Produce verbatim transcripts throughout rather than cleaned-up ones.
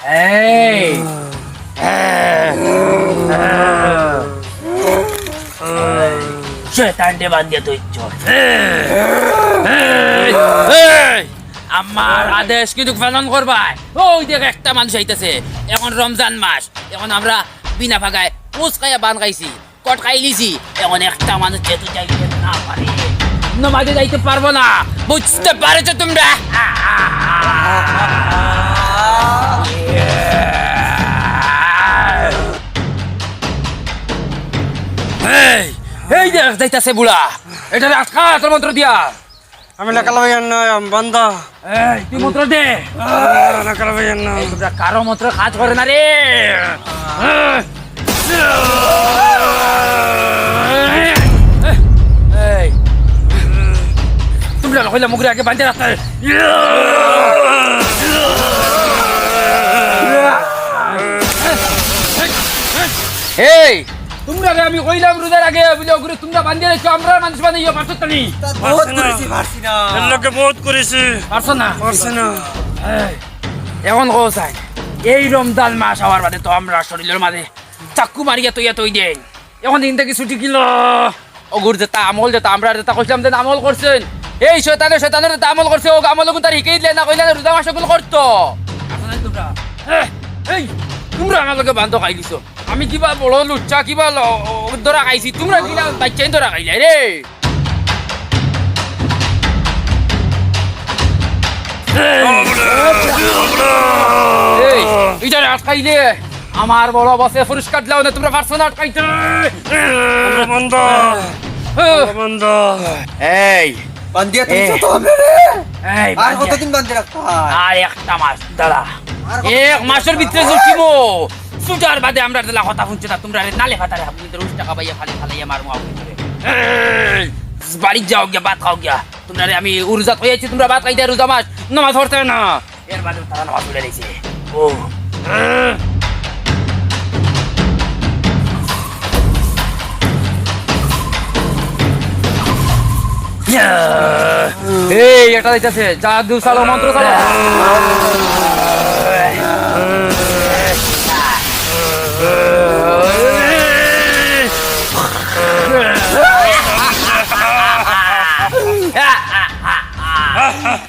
এই! শয়তানরে বান্ধিয়া থইছ। এই! এই! আমার আদেশ কিন্তু পালন করবায়। ওই দেখ, একটা মানুষ আইতাছে। এখন রমজান মাস, এখন আমরা বিনা ফাগায় রোজ খাইয়া বান খাইছি। কট খাইলিছি, এখন একটা মানুষ যেহেতু যাইতে না পারে, অন্য মাঝে যাইতে পারবো না, বুঝতে পারছো তোমরা? এই, এই দেখ যাইতাছে বুড়া, এটারে আটকা তোর মন্ত্র দিয়া। আমি লাকাল ভাইয়ার নাম বান্দা। এই, তুই মন্ত্র দে। আহ, লাকাল ভাইয়ার নাম। এই, তোমরা কারো মন্ত্র কাজ করে না রে। এই, তোমরা কইলা মুগরে আগে বান্ধে রাখতে। এই, তোমরারে আমি কইলাম রোজার আগে, বুলে ওগুরে তোমরা বান্ধিয়া রাখছো, আমরা মানুষ বানাইয়া পারছো তো নি? বহুত করেছি, পারছি না। এর লগে বহুত করেছি। পারছো না? পারছি না। এই, এখন কও চাই, এই রমজান মাস আওয়ার বাদে তো আমরা শরীরের মাঝে চাক্কু মারিয়া তইয়া তই দেন। এখন দিন থাকি ছুটি গেল। ওগুর যেটা আমল, যেটা আমরা যেটা কইছিলাম যে আমল করছেন, এই শয়তানে শয়তানের যেটা আমল করছে, ও আমল ওগুন তার হিকেই দিলে না, কইলে না, রোজা মাস ওগুলো করতো। এই, এই, তোমরা আমার লগে বান্ধ খাই দিছো। আমি কিবা বড় লুচ্চা, কিবা ল-, ধরা খাইছি, তোমরা কিনা বাচ্চাই ধরা খাইলে রে। এই, ইটারে আটকাইলে আমার বড় বসে পুরস্কার দিলাও না, তোমরা পারছো না আটকাইতে। বন্ধ। বন্ধ। এই, বান্ধিয়া তুমি এই। তো হবে রে। এই, আর বান্ধিয়া। কতদিন বান্ধে রাখতে হয়? আর একটা মাস দাঁড়া। আর কত এক মাসের ভিতরে জুটিমো। ছুটার বাদে আমরা দিলা কথা শুনছে না, তোমরা রে নালে ফাতারে হাবু কিন্তু উল্টা কাবাইয়া ফালি ফালাইয়া মারমু আপনি করে। এই, বাড়ি যাও গিয়া, ভাত খাও গিয়া। তোমরা রে আমি রোজা কইয়াছি, তোমরা ভাত খাইতে রোজা মাস, নামাজ পড়তে না। এর বাদে তারা নামাজ পড়ে রইছে। ও। এই, এটা যাইতাছে। জাদু চালো, মন্ত্র চালো।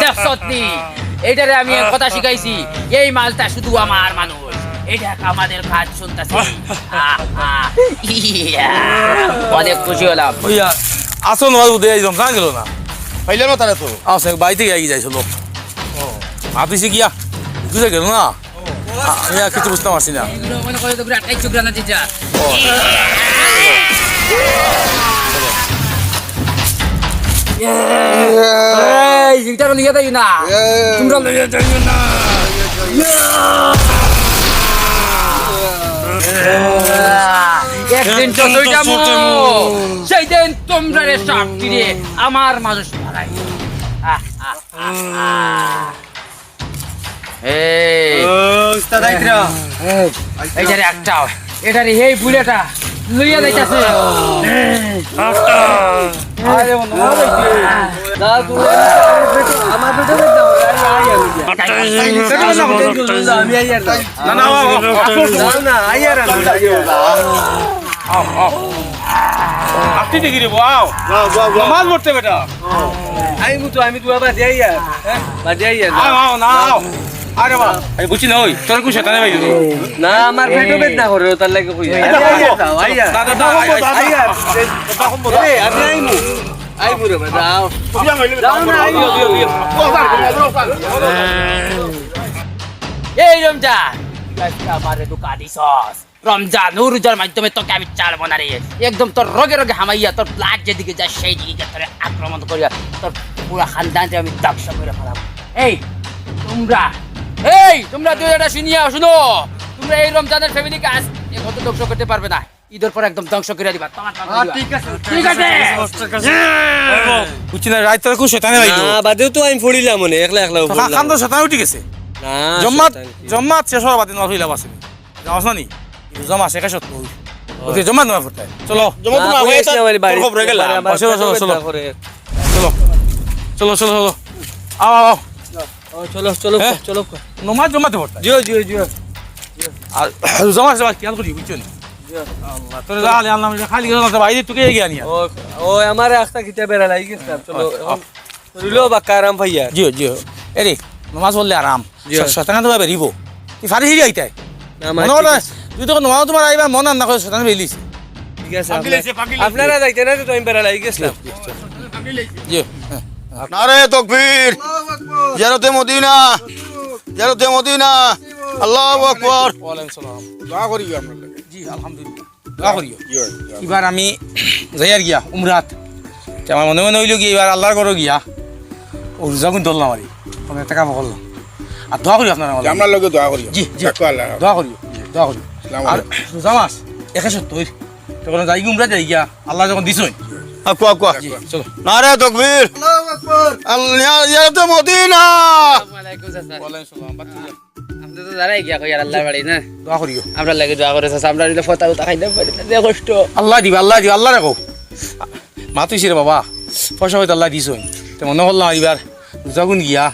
দেখছত নি? এইটারে আমি এক কথা শিখাইছি, এই মালটা শুধু আমার মানুষ, এটা আমাদের কাজ শুনতাছে। আহ, আহ, ইয়া, অনেক খুশি হলাম। ওইয়া, আসো নয় উদয় একদম জানা গেল না। পাইলে না তারা তো। আসো, বাইতে গিয়ে যাইছিল। আপিসে গিয়া, বুঝে গেল না? আমি আর কিছু বুঝতে পারছি না। এগুলো মনে করে তো পুরো আটকাই চোখ রানা দিতে। ও। এই, এটা লইয়া যাইও না। তোমরা লইয়া যাইও না। একদিন তো দুইটা মো। সেই দিন তোমরা রে সাক্ষী রে, আমার মানুষ মারাই। আহ, আহ, আহ, আহ। এই। ও, উস্তাদ আইতরা। এই যে রে একটা, এটা রে, এই বুলেটা লইয়া যাইতাছে। আরে, ও, ও, দাদু, আমার বেটা, আমার বেটা, আমি আই আর না। না, না, ও, ও, ও, না, না, আই আর না। আও, আও। আপনি দেখি রে, আও। যাও, যাও, যাও। নমাজ পড়তে বেটা। আইমু তো, আমি তো আবার যাই আর। হ্যাঁ? বাদ যাই আর। আও, আও, না, আও। আরে বাবা, আমি বুঝছি না, ওই, তোর কোন শয়তানে ভাই? না, আমার পেটও বেদনা করে, তার লাগে কই। আইয়া, আইয়া, যাও, আইয়া। না, না, না, আইয়া। আইয়া। এ, আমি আইমু। আইমু রে ভাই, যাও। যাও না, আইমু। এই রমজান, আজকে আমারে ধোকা দিছস। রমজান, ও রোজার মাধ্যমে তোকে আমি ছাড়বো না রে। একদম তোর রগে রগে হামাইয়া, তোর blood যেদিকে যায় সেই দিকে গিয়া তোরে আক্রমণ করিয়া তোর পুরা খানদানরে আমি ধ্বংস করে ফেলাম। এই, তোমরা, এই, তোমরা দুই একটা শুনিয়া শুনো, তোমরা এই রমজানের family কে আজ এ ঘরে ধ্বংস করতে পারবে না। ঈদর পর একদম ধ্বংস করিয়া দিবা, তামাম ধ্বংস করিয়া দিবা। ঠিক আছে। ঠিক আছে। বুঝছি না, রাইত তো খুব শয়তানে হইল। না, বাদেও তো আমি পড়িলাম মনে, একলা একলা তো পড়লাম। খান তো শয়তান উঠি গেছে। না, জম্মাত, শয়তান কি? জম্মাত শেষ হওয়ার বাদে নফল ইলা বাসে। জামাস না নি? জমা শেষ সত্য। ওকে, জম্মাত নামাজ পড়তে। চলো। জম্মাত না, না, পড়ে পড়ে আসলাম আমি বাড়ি। তোর খবরে গেলাম। বাড়ি আমার চলো, চলো, বাড়ি চলো। দোয়া করে। চলো। চলো, চলো, চলো। আও, আও, আও। ও, চলো, চলো, হ্যাঁ? চলো। নমাজ জমাতে পড়তে। জিও, জিও, জিও। আর জমা, জমা খেয়াল করি, বুঝছো নি? জিও। আল্লাহ, তোরে যা আলে আল্লাহ, খালি গেল না, ভাই, তুই কে গিয়া নিয়া? ও, ও, আমার রাস্তা কিতা বেড়া লাগি গেছে, চলো, ও, এখন ও। রইলো বাক্কা আরাম পাইয়া। জিও, জিও। এরে, নমাজ পড়লে আরাম। জিও। শ-, শয়তানে তোরা বেরিব। তুই ফারি হিরি আইতাই। না, মনে ঠিক করে, আছে। তুই তো নমাজ তোমার আইবা, মন আর না করে শয়তানে বেরিলিস। ঠিক আছে, পাগল আপনার-, হইছে, পাগল হইছে। আপনারা যাইতে না, তো আমি বেড়া লাগি গেছিলাম। জি, হ্যাঁ, হ্যাঁ। নারে তকবীর। আল্লাহু আকবার। জিয়ারতে মদিনা। জিয়ারতে মদিনা। আল্লাহু আকবার। ওয়ালাইকুম সালাম। দোয়া করি আপনার লাগি। জি, আলহামদুলিল্লাহ। দোয়া করিও। জি, জি। এবার আমি যাইয়ার গিয়া উমরাত। তে আমার মনে মনে হইল কি, এবার আল্লাহর ঘরো গিয়া ও রোজা কিন্তু ধরলাম আর কি। আমি একটা কাম করলাম। আর দোয়া করিও আপনারা আমার জি, লাগি। আপনার লগে দোয়া করিও। জি, জি। রাখো আল্লাহ। দোয়া করিও, দোয়া করিও। আসসালামু আর আলাইকুম। রোজা মাস একশো সত্তর। তখন যাই গি উমরা যাই গিয়া, আল্লাহ যখন দিছইন। Aqua, Aqua. জি, চলো। নারে তকবীর। আল্লাহু আকবার। আল-, ইয়া-, ইয়া তো মদিনা। আসসালামু আলাইকুম, চাচা। ওয়ালাইকুম সালাম। বাদ দিয়া। আপনি তো জানাই গিয়া কই আর আল্লাহর বাড়ি না? দোয়া করিও। আমরা লাগে দোয়া করে, চাচা। আমরা নিলে ফতা উতা খাইতাম পারি না, যে কষ্ট। আল্লাহ দিবা, আল্লাহ দিবা, আল্লাহ রাখো। মা তুই রে বাবা, পয়সা হয়তো আল্লাহ দিছইন। তে মনে করলাম এবার রোজাগুন গিয়া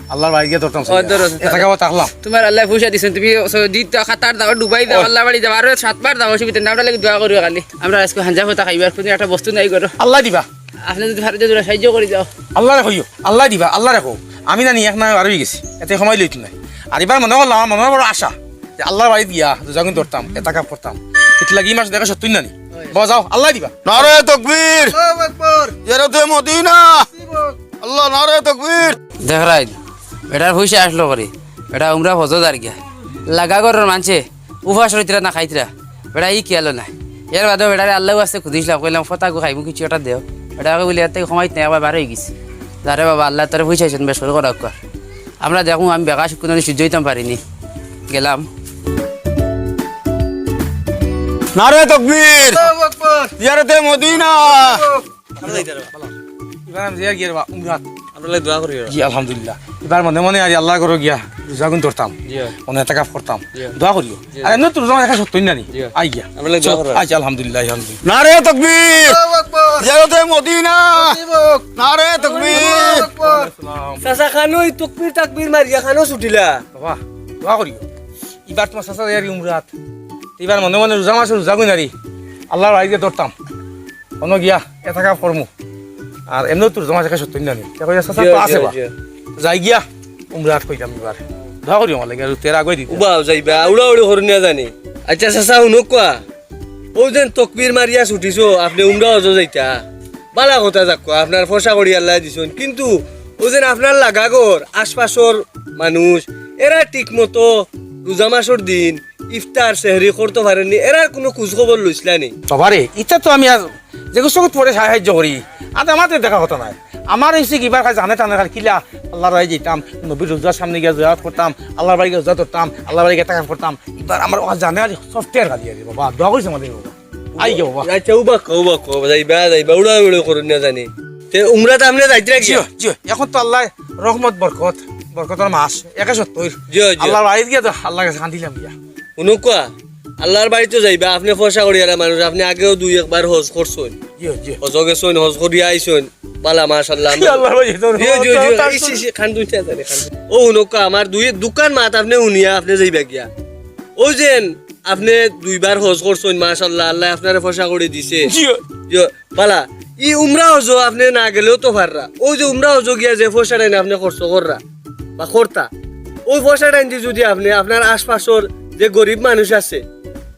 আল্লাহর বাড়ি গিয়া ধরতাম ও, চাই। ধরো, ধরো। এত খাবার থাকলাম। তোমার আল্লাহ পয়সা দিছেন, তুমি স-, দিত খাতার দাও, ডুবাই দাও, ও। আল্লাহর বাড়ি যাও, আরো সাতবার দাও, অসুবিধা নেই। আমরা লাগে দোয়া করিও খালি। আমরা আজকে হাঞ্জা ফতা খাইবার কোনো একটা বস্তু নাই করো। আল্লাহ দিবা। আপনি যদি পারেন, যদি সাহায্য করে যাও। আল্লাহ রাখো, আল্লাহ দিবা, আল্লাহ রাখো। আমি জানি এক নামে বারোই গেছি, এতে সময় লইতে নাই। আর এবার মনে করলাম, আমার মনে বড় আশা যে আল্লাহর বাড়িত গিয়া রোজাগুন ধরতাম, এতাকাফ করতাম। কিন্তু লাগি মাস দেখা সত্যই নানি। বাবা যাও, আল্লাহ দিবা। নারে তকবীর। আল্লাহু আকবার। জিয়ারতে মদিনা। আল্লাহ, নারে তকবীর। দেখরাই, বেটার পয়সা আসলো করে, বেটা উমরা হজো যার গিয়া। লাগা ঘরর মানষে উপাস রইতরা না খাইতরা, বেটা ই খেয়ালও নাই। এর বাদেও বেটারে আল্লাহ আছে খুদিছিলাম, কইলাম, "ফতাগু খাইমু, কিছু একটা দেও।" বেটা ওকে বলি, "এর থেকে কমাইত নাই, একবার বার হয়ে গেছি।" আরে বাবা, আল্লাহ তোরে পয়সা আইছেন, বেশ করে করা কর। আমরা দেখুন, আমি বেকার শুক্র সহ্য হইতাম পারিনি, গেলাম। নারে তকবীর। আল্লাহু আকবার। জিয়ারতে মদিনা। আমরা যাইতাম। এবার আমি যাই গিয়া রে বা, উমরাত। আমরা লাগি দোয়া করিও। জি, আলহামদুলিল্লাহ। এবার মনে মনে আর আল্লাহর ঘরো গিয়া রোজাগুন ধরতাম। জি। মনে এতাকাফ করতাম। জি। দোয়া করিও। জি। আর এমনি তো রোজা দেখা সত্যই নানি। জি। আই গিয়া। আমরা লাগি দোয়া চলো, করিও। আচ্ছা, আলহামদুলিল্লাহ, আলহামদুলিল্লাহ। নারে তকবীর। আল্লাহু আকবার। জিয়ারতে মদিনা। নারে তকবীর। আল্লাহু আকবার। চাচা খানো ই তকবীর তাকবীর মারিয়া খানো ছুটিলা। বাবা, দোয়া করিও। এবার তোমার চাচা যাই আর উমরাত। এবার মনে মনে রোজা মাসে রোজাগুন আরি আল্লাহর বাড়িতে ধরতাম। অনো গিয়া এতাকাফ করমু। আর এমনিও তো রোজা মাসে সত্যই নানি। তে কইয়া চাচা জি, তো আছে জি, বা। জি। যাই গিয়া উমরাত কইতাম এবার। দোয়া করিও আমার লাগি, আর তেরা আগুয়াই দিতা। উবাও যাইবা, উড়াউড়ি করুন না জানি। আচ্ছা চাচা, হুনুক্কা। ও যেন তকবীর মারিয়া ছুটিছো, আপনি উমরা হজো যাইতা। বালা কথা যাক্কা, আপনার পয়সা কড়ি আল্লাহ দিছইন। কিন্তু ও যেন আপনার লাগা ঘর, আশপাশর মানুষ, এরা ঠিক মতো রোজা মাসর দিন ইফতার, সেহরি করতো পারেননি, এরার কোনো খোঁজ খবর লইছিলা নি? বাবারে, ইতা তো আমি আর যে গোসল পরে সাহায্য করি, আর আমার তো দেখা কথা নাই। আমার হইছে কি, এবার খালি জানে টানে খালি কিলা আল্লাহর বাড়ি যাইতাম, নবীর রোজার সামনে গিয়া জিয়ারত করতাম, আল্লাহর বাড়ি গিয়া রোজা ধরতাম, আল্লাহর বাড়ি গিয়া এতাকাফ করতাম। এবার আমার ওখানে জানে আর সফটওয়্যার খালি আর বাবা, দোয়া করিস আমাদের বাবা। আই গো বাবা। আচ্ছা, উবা কও, উবা কও, যাইবা, যাইবা, উড়া উড়ি করুন না জানি। তে উমরাত আপনি যাইতরা গিয়া? জিও, জিও, এখন তো আল্লাহ রহমত বরকত, বরকতর মাস, একে সত্তর। জিও, জিও। আল্লাহর বাড়িত গিয়া তো আল্লাহর কাছে কান্দিলাম গিয়া। হুনুক্কা, আল্লাহর বাড়িত যাইবা, আপনি পয়সা কড়ি আলা মানুষ, আপনি আগেও দুই একবার হজ করছইন। জিও, জিও। হজো গেছইন, হজ করিয়া আইছইন। বালা, মাশাআল্লাহ। কি আল্লাহর বাড়ি যাইতাম? জিও, জিও, জিও। তার ইস, ইস, ইস, খান দুইটা জানে, খান দুইটা। ও হুনুক্কা, আমার দুই, দুকান মাত আপনি হুনিয়া, আপনি যাইবা গিয়া। ওই যেন, আপনি দুইবার হজ করছইন, মাশাআল্লাহ, আল্লাহ আপনারে পয়সা কড়ি দিছে। জিও। জিও। বালা, ই উমরা হজো আপনি না গেলেও তো পাররা। ওই যে উমরা হজো গিয়া যে পয়সাটাইন আপনি খরচ কররা বা করতা, ওই পয়সাটাইন দি যদি আপনি আপনার আশপাশর যে গরিব মানুষ আছে,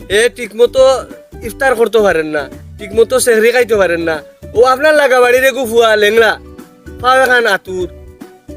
এ ঠিকমতো ইফতার করতো পারের না, ঠিকমতো সেহরি খাইতো পারের না, ও আপনার লাগা বাড়ির এগু ফুয়া লেংড়া, পাও এখান আতুর,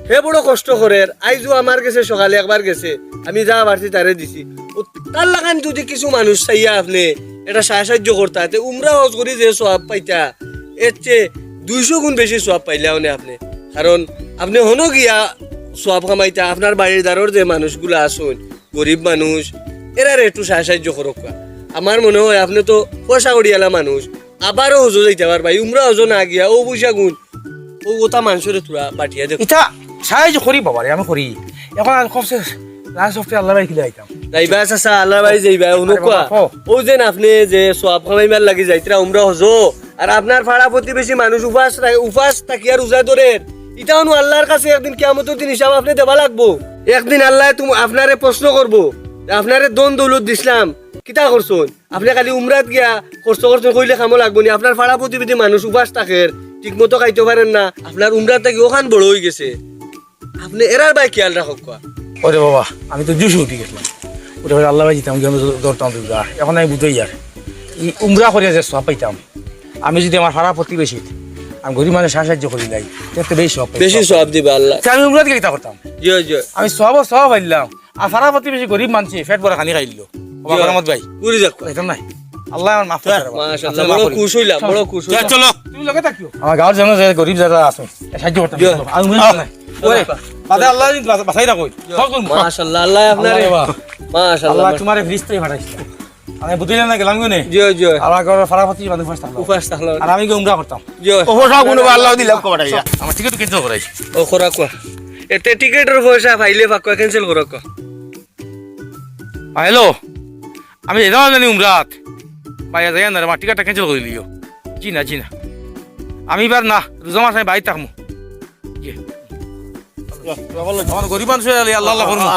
হে বড় কষ্ট করের। আইজও আমার গেছে, সকালে একবার গেছে, আমি যা পারছি তারে দিছি। ও তার লাখান যদি কিছু মানুষ চাইয়া আপনি এটা সাহায্য করতা, তে উমরা হজ করি যে সওয়াব পাইতা, এর চেয়ে দুইশো গুণ বেশি সওয়াব পাইলা অনে আপনি। কারণ আপনি হনো গিয়া সওয়াব কামাইতা, আপনার বাড়ির দারর যে মানুষগুলা আছইন, গরিব মানুষ, এরারে একটু সাহায্য করউক্কা। আমার মনে অয় আপনে তো পয়সা কড়িআলা মানুষ, আবারও হজো যাইতা পারবা, উমরা হজো না গিয়া অউ পয়সা গুন অউ অতা মানষরে থুড়া বাটিয়া দেও। ইতা সাহায্য করি বাবারে, আমি করি। এখন আর খবসে লাস্ট অফতে আল্লার বাড়ি কিলা আইতাম। যাইবা চাচা, আল্লার বাড়ি যাইবা, হুনো আরে বাবা, কও। অউ যেন আপনে যে সওয়াব কামাইবার লাগি যাইতরা উমরা হজো, আর আপনার পাড়া প্রতিবেশী মানুষ উপাস রা-, উপাস থাকিয়া রোজা ধরের, ইতা অনো আল্লার কাছে একদিন কিয়ামতর দিন হিসাব আপনে দেবা লাগবো। একদিন আল্লায় তুম-, আপনারে প্রশ্ন করবো, আপনারে ধন দৌলত দিছলাম, কিতা করছইন? আপনে খালি উমরাত গিয়া খরচ করছইন কইলে কামো লাগবো নি? আপনার পাড়া প্রতিবেশী মানুষ উপাস থাকের, ঠিক মতো খাইতো পারের না, আপনার উমরাত থাকি অখান বড় অইগেছে, আপনে এরার বায় খিয়াল রাখউক্কা। ওরে বাবা, আমি তো জুশ উঠি গেছলাম। ওরে ভাই, আল্লার বাড়ি যাইতাম গিয়া আমি ধরতাম দুইটা। এখন আমি বুঝাই আর। ই উমরা করিয়া যে সওয়াব পাইতাম, আমি যুদি আমার পাড়া প্রতিবেশীত আমি গরিব মানষরে সাহায্য করিলাই, তে তো বেশি সওয়াব পাইতাম। বেশি সওয়াব দিবা আল্লায়। তে আমি উমরাত গিয়া কিতা করতাম? জি, জি। আমি সওয়াবও সওয়াব পাইলাম, আর পাড়া প্রতিবেশী গরিব মানষে পেট ভরা খানি খাইলো। বাবা জি। রহমত ভাই। ঘুরি যাউক্কা। যাইতাম নায়। আল্লায় আমার মাফ করউক্কা। মাশাআল্লাহ, বড় খুশ অইলাম, বড় খুশ অইলাম। চলো। তুমি লগে থাকিও। আমার গাঁওর জন্য যে গরিব যারা আছে, এ সাহায্য করতাম। জি। আর উমরাত নাই। ওরে, বাদে আল্লায় যুদি বাঁচাই রাখইন। মাশাআল্লাহ, আল্লায় আপনারে। আল্লাহ রে বাবা। মাশাআল্লাহ। আল্লায় তুমারে ফিরিস্তায় পাঠাইছে। আমি বুঝিলাম না, গেলাম গনে। জি, জি। আমার ঘরর পাড়া প্রতিবেশী মানুষ উপাস থাকলো। উপাস থাকলো। আর আমি গিয়া উমরা করতাম। জি। ও পয়সা গুনবা আল্লায় দিলাউক্কা পাঠাইয়া। আমার টিকিট ক্যান্সেল করাই। ও, করাউক্কা। এতে টিকিটর পয়সা পাইলে পাক্কা ক্যান্সেল করাউক্কা। হ্যালো, আমি যাইতাম জানি উমরাত। ভাই, যাইয়ার না রে, আমার টিকিটটা ক্যান্সেল করি দিও। জি না, জি না। আমি ইবার না, রোজা মাস আমি বাড়িত থাকমু। জি। আমার গরিব মানুষ অইলে আল্লাহ আল্লাহ করমু।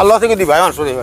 আল্লাহ থাকি দিবা, আমার শরীর।